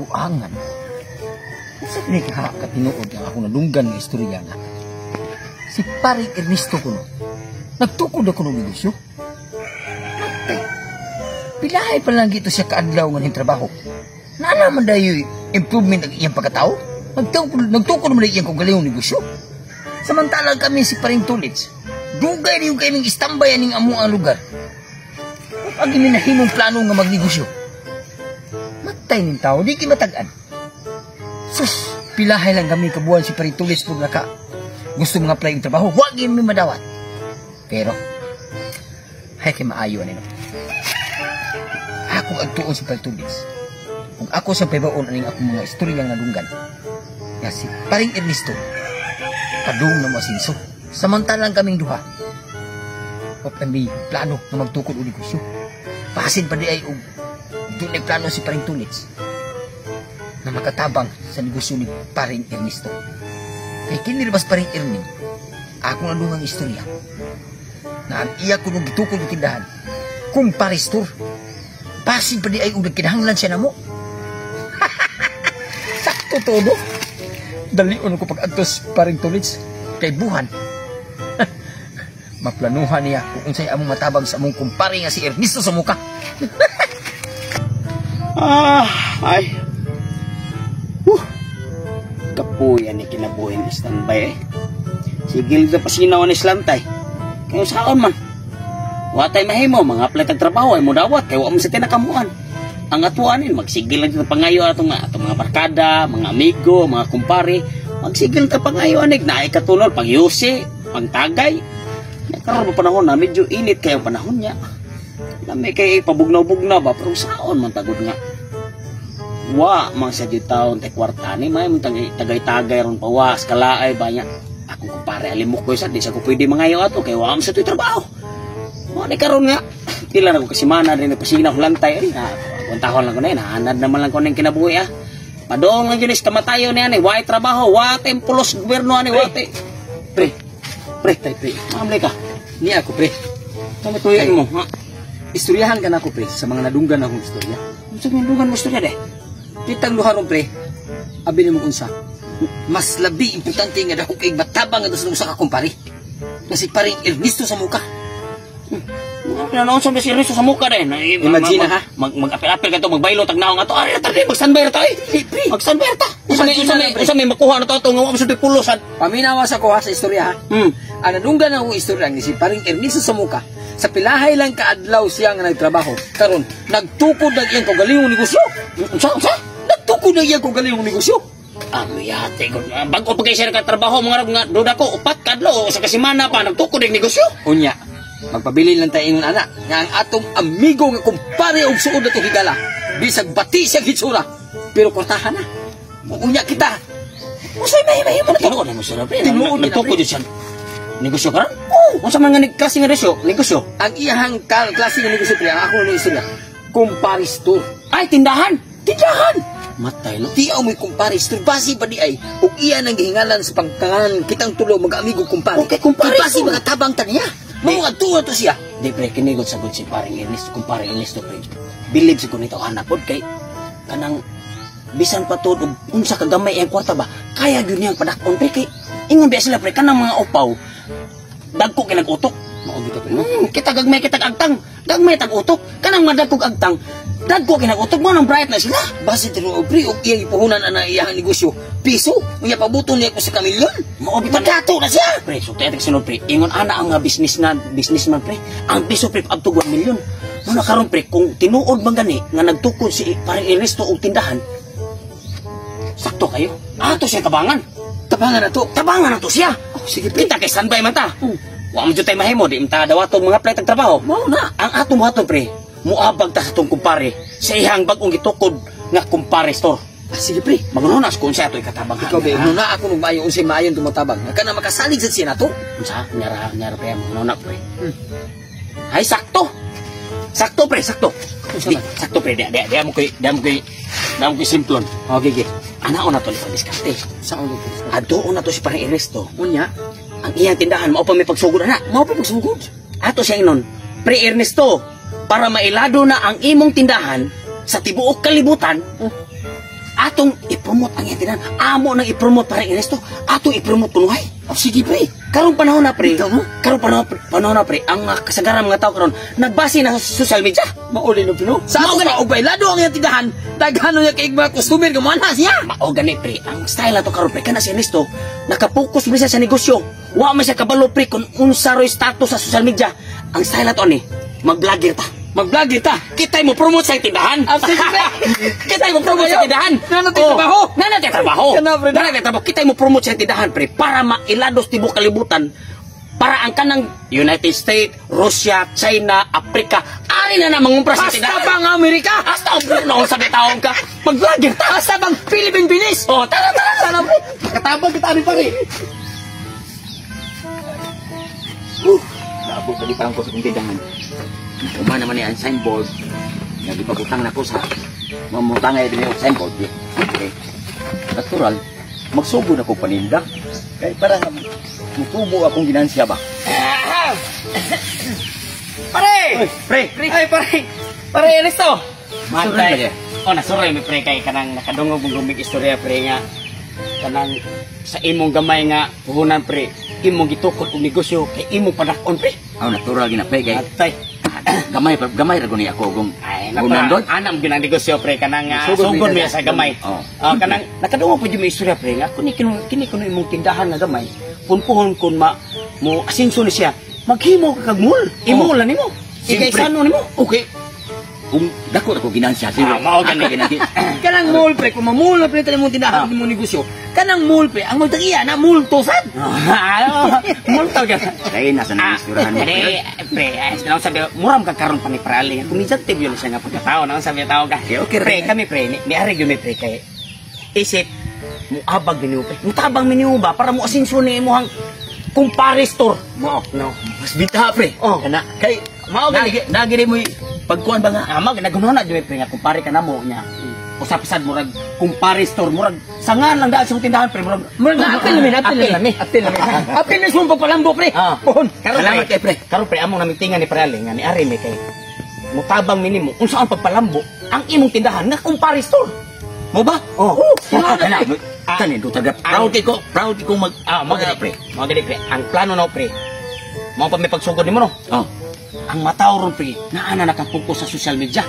Kabuangan. Unsa kini ka katinuod ang akong nadunggan nga istorya nga si Paring Ernesto kuno nagtukod ako ng negosyo. Matay. Pilahay pa lang gito siya kaadlaw nga ning trabaho. Naa man dayoy improvement ang iyang pagkatao. Nagtukod man iyang kaugalingong negosyo. Samantalang kami si Paring Tulits, dugay niyo kay ning istambay aning amo ang lugar. Pag nahimong plano nga magnegosyo. Matay ning tao, di matag-an. Sus, pilahay lang kami kabuan si Paring Tulits pag naka gusto mga apply yung trabaho, wag yun may madawat. Pero, hay kay maayo ani no. Akong agtuon si Paring Tulits. Kung ako sa pahibaon aning akong mga istorya nga nadunggan, nga si Paring Ernesto, padung na mo asinso. Samantalang kaming duha, of may plano na magtukod og negosyo. Basin pa di ay og dunay plano si Paring Tulits na makatabang sa negosyo ni Paring Ernesto. Kay kini bas Paring Erning, akong nadungang istorya na ang iya ko nung gitukod og tindahan kung paristor. Basin pa di ay og nagkinahanglan siya namo. Sakto todo. Dalion ko pag-agtos Paring Tulits kay buhan. Maplanuhan niya kung unsay among matabang sa among kumpare nga si Ernesto sa muka. Ah, ay. Huh. Kapuyan ni kinabuhin standby eh. Sigil na pasinaw ni slantay. Kayo saon man. Watay mahimo, mga apply tag trabaho ay mudawat kay wa man sa tinakamuan. Ang atuanin magsigil lang sa pangayo atong atong mga barkada, mga amigo, mga kumpare, magsigil ta pangayo anig naay katulol pangyusi, pangtagay. Karon pa panahon na medyo init kayo panahon niya. Lami kay pabugnaw-bugnaw ba pero saon man tagod nga. Wa man sa di taon tay kwarta ni may man tagay-tagay ron pawas kalaay ba niya. Akong kumpare alimok ko sa di sa ko pwede mangayo ato kay wa man sa to'y trabaho. Mo ni karon nga pila na ko kasimana din nagpasinaw lantay ay na kuntahon lang ko na hanad naman lang ko ning kinabuhi ah. Padong lang yun is kamatayo niya ni wa trabaho, wa tay pulos gobyerno ani wa tay. Pre, pre, tay pre. Mamlay ka. Ni ako pre. Tama tuyo mo ha. Istoryahan ka na ako pre sa mga nadunggan akong istorya. Unsa man dunggan mo istorya de? Kitang duha ron pre. Abi nimo unsa. Mas labi importante nga dako kay matabang nga sa usa ka kumpare. Nga si Paring Ernesto sa muka. Ano sa si Ernesto sa muka de? Imagine ha. Mag-apil-apil ka to, magbaylo tag naong ato. Ari ta mag-standby ra ta eh. Pre. Mag-standby ra ta. Unsa may makuha na to ato nga wa man sa pulusan. Paminawa sa kuha sa istorya ha. Ang nadunggan akong istorya ni si Paring Ernesto sa muka. Sa pilahay lang kaadlaw siya nga nagtrabaho. Karon nagtukod ang iyang kaugalingong negosyo. Unsa unsa? Nagtukod ang iyang kaugalingong negosyo. Ano yate ko? Bago pa kay siya nagkatrabaho mga rag nga duda ko upat kadlaw o sa kasimana pa nagtukod ang negosyo. Unya, magpabilin lang tayo ingon ana nga ang atong amigo nga kumpare og suod na to higala. Bisag bati siya hitsura, pero kwartahan na. Unya kita. Unsay mahimo na tinuod mo sir pre. Tinuod na, Nagtukod pre. yun siya. Negosyo karon? Oh, unsa man nga klase nga negosyo? Negosyo. Ang iyahang klase nga negosyo pre, ang ako na istorya. Kumpare store. Ay, tindahan. Tindahan. Matay no. Tiyaw mo'y kumpare store. Basi pa di ay ug iya nang gihingalan sa pangkangan kitang tulo mag-amigo kumpare. Okay, kumpare Basi store. mga tabang ta niya. Mao nga to siya. Di pre, kinigod sa good si Paring Ernesto, kumpare Ernesto pre. Bilib sa kunito anak pod kay kanang bisan pa tuod og unsa ka gamay ang kwarta ba, kaya gyud niyang padak-on pre kay ingon biya sila pre kanang mga upaw dagko kay nag-utok. Mao gito pre. Kita gagmay kita agtang, gagmay tag utok, kanang madagkog agtang, dagko kay nag-utok mo nang bright na sila. Basi tinuod pre og iyang ipuhunan ana iyang negosyo. Piso, unya pabuton niya ko sa kamilyon. Mao bitaw Madato na siya. Pre, so tayo sunod pre, ingon ana ang business na businessman pre, ang piso pre abto 1 milyon. Muna karon pre, kung tinuod man gani nga nagtukod si Paring Ernesto og tindahan, sakto kayo. Ato siya tabangan. Tabangan na to. Tabangan na to siya. Oh, sige pre. Kita kay standby man ta. Wa man jud tay mahimo di man ta dawaton mga apply tag trabaho. Mao na. Ang ato mo ato pre, muabag ta sa tong kumpare sa iyang bag-ong gitukod nga kumpare store. Ah, sige pre. Magununas kung siya ato'y katabang. Ikaw ba, una ako nung maayo unsay maayon tumatabang. Nga kana makasalig sa siya nato. Unsa? Nyara, nyara pre, magununa pre. Ay sakto. Sakto pre, sakto. Unsa Di, man? sakto pre, di mo koy simplon. Okay, okay. Ana na to ni pag-diskarte. Saan ko? Adoon na to si Paring Ernesto. Unya, Ang iyang tindahan mao pa may pagsugod ana. mao pa pagsugod. Ato siya ingnon, Pre Ernesto, para mailado na ang imong tindahan sa tibuok kalibutan, Atong i-promote ang iyang tindahan. Amo nang i-promote, pare Ernesto. Atong i-promote kunuhay. Oh, sige, pre. Karong panahon na, pre. Ikaw mo? Karong panahon na, pre, ang kasagaran mga tao karon nagbase na sa social media. Mauli no pino. Sa Mao ato gani. pa og bailado ang iyang tindahan, daghan niya kay mga customer nga moanha siya. Mao gani, pre, ang style na to karon, pre, kana si Ernesto, nakapokus man siya sa negosyo. Wa man siya kabalo, pre, kung unsa roy status sa social media. Ang style na to ni, mag-vlogger ta. Mag-vlog ta. Kita'y mo promote sa tindahan. Ah, sige, pre. Kita'y mo promote sa tindahan. Naa na tay trabaho. Naa na tay trabaho. Kana, pre. Naa na tay trabaho. Kita'y mo promote sa tindahan, pre, para mailados tibok kalibutan, para ang kanang United States, Russia, China, Africa, ari na na mangumpra sa Hasta tindahan. pa ang Amerika. Hasta ang na sa taong ka. Mag-vlogger ta. Hasta bang Philippine Bilis. Oh, tara, tara, tara. Sana, pre. Katabang kita ani, pare. Naabot na di ko sa kong tindahan. Uma naman ni ang signboard. Nagipagutang na ko sa mamutang ay din yung signboard. Eh. Okay. Natural, magsugod ako paninda. Kay para nga mutubo akong ginansya ba? Pare! Pre! Ay, pare. Pare Ernesto. Mantay. Oh, nasuray mi, pre, kay kanang nakadungog mong gumig istorya, pre, nga kanang sa imong gamay nga puhunan, pre, imong gitukod og negosyo kay imong padak-on, pre. Aw, natural gina, pre, kay Atay. Gamay gamay ra guni ako kung Ay, puhunan natural. doon. Anam ginang negosyo, pre, kanang Sugod sugod mi mi sa gamay. Oh. Ah, kanang nakadungog pud yung may istorya, pre, nga kuni kini kini kuno imong tindahan nga gamay. Kun puhon kun ma mo asinso ni siya, maghimo ka kag mall. Imo lang nimo. Siyempre. Ikay sano nimo. Okay. Kung dako na ko ginansya, siguro. Ah, mao gani. Ako ginansya. Kanang mall, pre, kung mamall na pre tayo mong tindahan imong negosyo. Kanang mall, pre, ang magtagiya na multo sad. Ah, multo ka. Kay nasa na istoryahan mo. Pre, pre, ay, naon sabi, muram ka karon pa ni Prali. Kumidyante yun siya nga pagkatao, naon sabi tao ka. Okay, okay, Pre, kami, pre, ni ari gyud mi, pre, kay isip mo abag ninyo, pre. Mutabang ninyo ba para mo asinso ni imong kumpare store. Mao. No. Mas bintaha, pre. Oh. Kana kay Mao gani. nagi nagi mo pagkuan ba nga? Ah, mag nagunona na gyud mi, pre, nga kumpare ka namo nya. Usap-usad murag kumpare store, murag sangan lang daan sa imong tindahan, pre, murag Murag na apil namin, apil Apil namin. Apil namin. Apil na sa pagpalambo, pre. Ah. Pohon. Karon, Salamat kay pre. Karon, pre, among namitingan ni Prali nga ni ari mi kay mutabang minimo unsa ang pagpalambo ang imong tindahan nga kumpare store. Mo ba? Oh. Kana, kanin do taga. Proud ko mag Ah, mo gani, pre. Mo gani, pre. Ang plano na, pre. Mao pa may pagsugod nimo no. Oh. Ang mataw ron, pre, naa na nakapokus sa social media.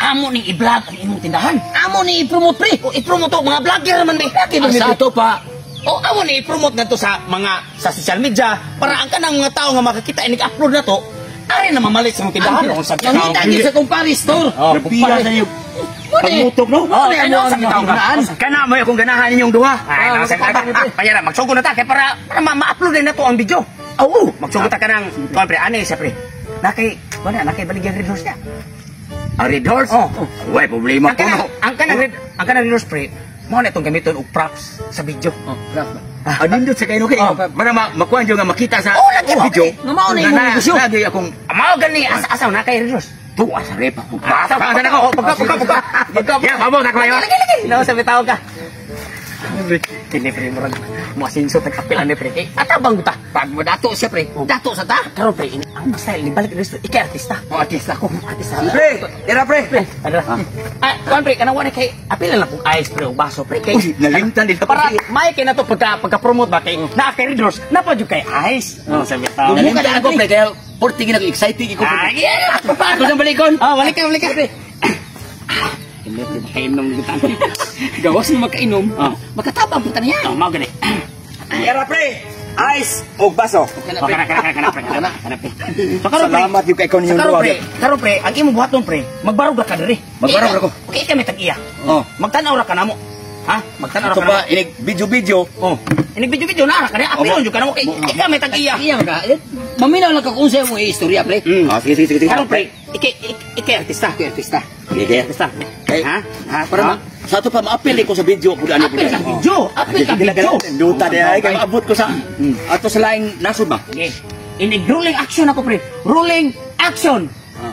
Amo ning i-vlog ang imong tindahan. Amo ni i-promote, pre. O i-promote to, mga vlogger man di. Ang sa ato pa. O amo ni i-promote ngadto sa mga sa social media para ang kanang mga tao nga makakita inig upload na to, ari na mamalit sa imong tindahan. Unsa Nangita gyud sa kumpare store. Oh, Pila sa iyo. Pagmutok no. Oh, ano sa tao ka? Kana mo akong ganahan ninyong duha. Ay, nasa Panyara, magsugod na ta kay para ma-upload din na to ang video. Oo. Magsugod ta ka ng kuan, pre, ani siya, pre. Nakay, wala nakay baligyan Red Horse niya. Ang Red Horse? Oh. Way problema Ang ko kanang no. ang kanang Red Horse, pre. Mao na itong gamiton og props sa video. Oh, Ah, nindot sa kayo kay Oh. para makuan jud nga makita sa Oh, lagi, video. Nga mao na imong negosyo. Lagi akong Mao gani asa na kay Red Horse. tuwa sa repa. Asa pa na ko, pagka pagka pagka. Pagka. Ya, mabot ako ayo. Lagi lagi. Naon sa bitaw ka. Kini, pre, murag mo asinso tag apil ani, pre. Kay atabang ta. Pag mo dato siya, pre. Dato sa ta. Karon, pre, ang style ni balik Red Horse, ikay artista. Oh, artista ko. Artista. Pre, tira, pre. Ano? Ah, kuan, pre, kanang wala kay apil na lang kung ice, pre, o baso, pre, kay Uy, nalimtan din para may kay na to pagka promote ba kay naa kay Red Horse, napa jud kay ice. Oh, sabi tao. Nalimtan ako, pre, kaya porti gina excited ko. Ah, yeah. Ako sa balikon. Oh, balik ka, balik ka, pre. Hindi, pre, makainom na kita. Gawas na magkainom. Oh. Makatabang po ta niya. Oh, mao gani. Tara, pre, ice og baso. Oh, kana kana kana pre, kana kana, pre. So karon, pre. Salamat yung kay ko So ninyong karon, duha. pre, karon, pre, ang imong buhaton, pre, magbarog ra ka diri. Magbarog ra ko. Okay, kami tag-iya. Oh. Magtan-aw ra ka namo. Ha? Magtan-aw ra Ito ka pa namo. inig video-video. Oh. Inig video-video na ra ka diri. Apilon jud ka namo kay ikaw may tag-iya. Iya maka. Maminaw lang ka kung sa imong istorya, pre. Ah, sige sige sige. Karon, pre, ikay ikay artista. Ikay artista. Sige. Artista. Kay Ha? Ha? para ma sa ato pa maapil ko sa video pud ano pud. Apil ka video. Apil ka video. Duta di ay kay maabot ko sa ato sa laing nasod ba. Okay. Inig rolling action ako, pre. Rolling action.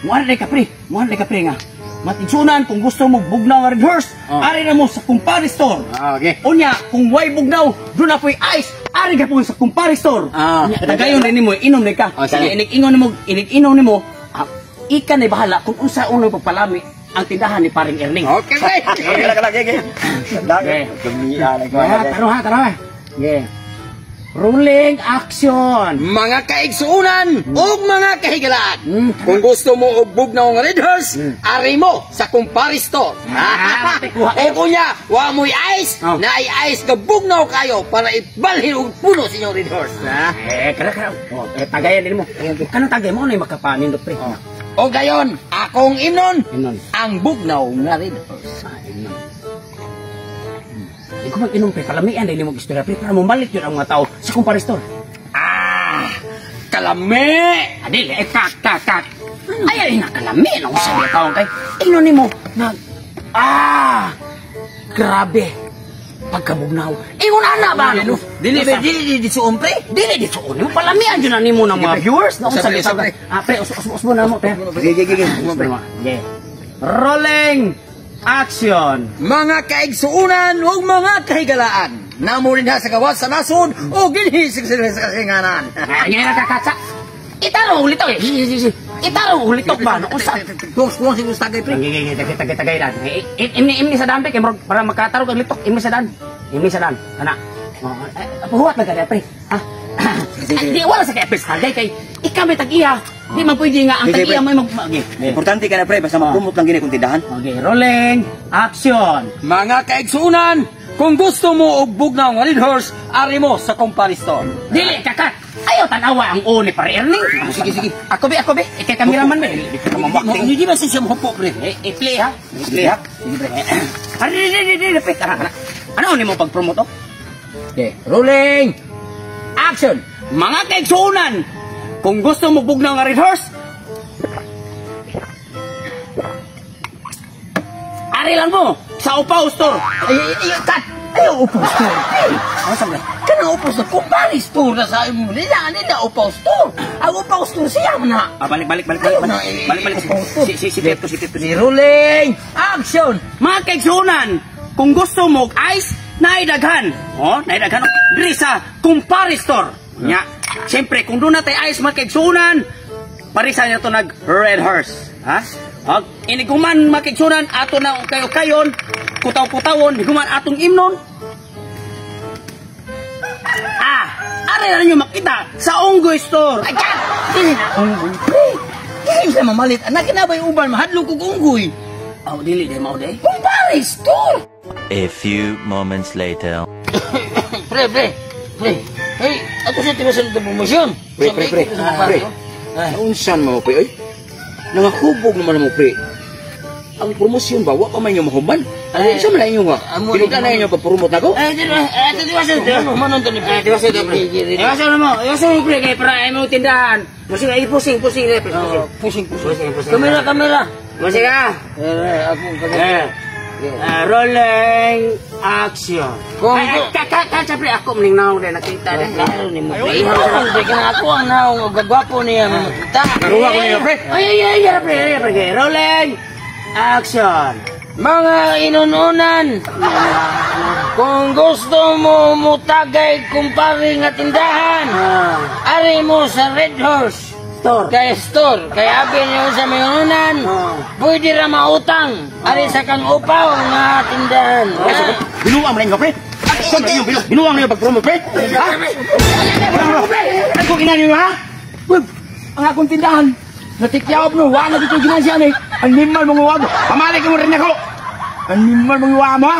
Muara ka, pre. Muara ka, pre, nga. Matigsunan kung gusto mo bugnaw nga Red Horse, ari na mo sa Kumpare Store. Ah, okay. Unya, kung way bugnaw, doon na po'y ice, ari ka po sa Kumpare Store. Ah. Unya, tagayon rin nimo, inom ni ka. Ah, sige. Inig ingon nimo, inig inom nimo, ah, ika na bahala kung unsa unang pagpalami ang tindahan ni paring Erning. Okay, pre. Okay lang lang, okay. Okay. Gamian ko. Taro ha, taro ha. Yeah. Rolling action. Mga kaigsuunan ug mga kahigalaan. Kung gusto mo og bugnaw nga Red Horse, ari mo sa Kumpare Store. O kunya, wa mo'y ice, Oh. na ay ice ka bugnaw kayo para ibalhin og puno sa inyong Red Horse. Ha? Eh, kara kara. Oh, eh, tagayan din mo. Kanang tagay mo na makapanindot pre. O gayon, akong imnon, Imnon. ang bugnaw nga Red Horse. Ah, imnon. Di ko mag-inom pre, kalamian dahil mo istorya pre para mumalit yun ang mga tao sa Kumpare Store. Ah, kalami! Adil, eh, kak, kak, kak. Ay, ay, nakalami. Nung sabi tao kay, ingnon nimo na, ah, grabe. Pagkabugnaw. Ingon ana ba? Dili, dili, dili, dili, suon, pre. Dili, di suon. Mo palamian yun na nimo ng mga viewers. Na Usab, unsa usab, pre. Ah, pre, us, us, usbo na mo, pre. Sige, sige, sige. Usbo na mo. Yeah. Rolling action. Mga kaigsuunan ug mga kahigalaan, namo rin ha sa gawas sa nasod o ginhisig sila sa kasinganan. Ah, ngayon nakakatsa. Itaro ulit eh. Itaro ulit ba? No, unsa? Kuwang kuwang siguro sa tagay, pre. Tagay, tagay, tagay, tagay lang. Imni, imni sa daan, pre. Kay murag para makataro kag litok. Imni sa daan. Imni sa daan. Ana. Oh, eh, puhuat na gani, pre. Ha? Di, wala sa kay pre. Tagay kay ikaw may tag-iya. Di man pwede nga ang Sige, tag-iya pre. may mag... Okay. Importante ka na pre, basta mag-promote lang gini kung tindahan. Okay, rolling. Action. Mga kaigsuunan, kung gusto mo og bugnaw nga Red Horse, ari mo sa Kumpare Store. Dili, kakat. Ayaw tanawa ang uni pare Erning. Sige, sige. Ako be, ako be. Ikay kameraman be. Di ka mamacting. Hindi ba siya mohupo, pre? Eh, i-play ha. I-play, ha? Sige, pre. Ari, di, di, di, di, pre. Tara, tara. Ano ni mo pag-promote? Oh? Okay, rolling! Action! Mga kaigsuunan, kung gusto mo bugnaw nga Red Horse, ari lang mo sa Upaw Store. Ay, ay, ay, cut! Ayaw, Upaw Store! Ay, Ano sabi? kanang Upaw Store, Kumpare Store na sa imo. Nila, nila, Upaw Store! Ang Upaw Store siya man na. Ah, balik, balik, balik, balik, Ayaw na, balik, eh, balik, balik. Upaw Store. Si, si, si, Pepto, si Pepto, si Rolling! Action! Mga kaigsuunan, kung gusto mo og ice, naidaghan. Oh, naidaghan. Diri sa Kumpare Store. Nya. Siyempre, kung doon natay ice mga kaigsuunan, parisa niya to nag Red Horse. Ha? Og iniguman mga kaigsuunan, ato na kayo kayon, kutaw-kutawon, higuman atong imnon. Ah, ari na ninyo makita sa Unggoy Store. Ay, cut! Dili na, unggoy, pre! Dili sa mamalit. Anak, kinabay uban, mahadlok og unggoy. Oh, dili di mao di. Kumpare Store! A few moments later. Pre, pre, pre. Hey, ako siya tinusan ng promosyon. Pre, pre, pre. Pre. Unsan mo pre oy? Nangahubog naman mo pre. Ang promosyon ba wa pa man inyo mahuman? Ay, Unsa man inyo nga? amo, Binuga na inyo pag-promote nako? Eh, di ba? Eh, di ba siya? Manon to ni pre. Di ba siya, pre? Iwasan mo, iwasan mo pre kay para ay mo tindahan. Musik ay pusing, pusing pre, pusing. Pusing, pusing. Pusing, pusing. Kamera, kamera. Musik ah. Eh, ako kamera. Eh. Ah, rolling action. Kung- Ay, ay, ka ka ka pre ako maning naong dahil nakita din. Klaro ni mo, pre. Pre, kana ako ang naong og gwapo niya makita. Naruwa ko niyo pre. Ay ay ay, ay, pre, ay, pre. Rolling action. Mga inununan, kung gusto mo mutagay kumpare nga tindahan, ari mo sa Red Horse. Store. Kay store, kay abi niyo sa mayunan, pwede ra mautang. Ari sa kang upaw nga tindahan. Binuang man inyo pre. Unsa man inyo binuang ninyo pag-promote pre? Ha? Ako ina ninyo ha? Uy, ang akong tindahan. Natikyaw no, wa na dito ginansya ni. Animal mong uwag. Pamalik mo rin ako. Animal mong uwag mo ha.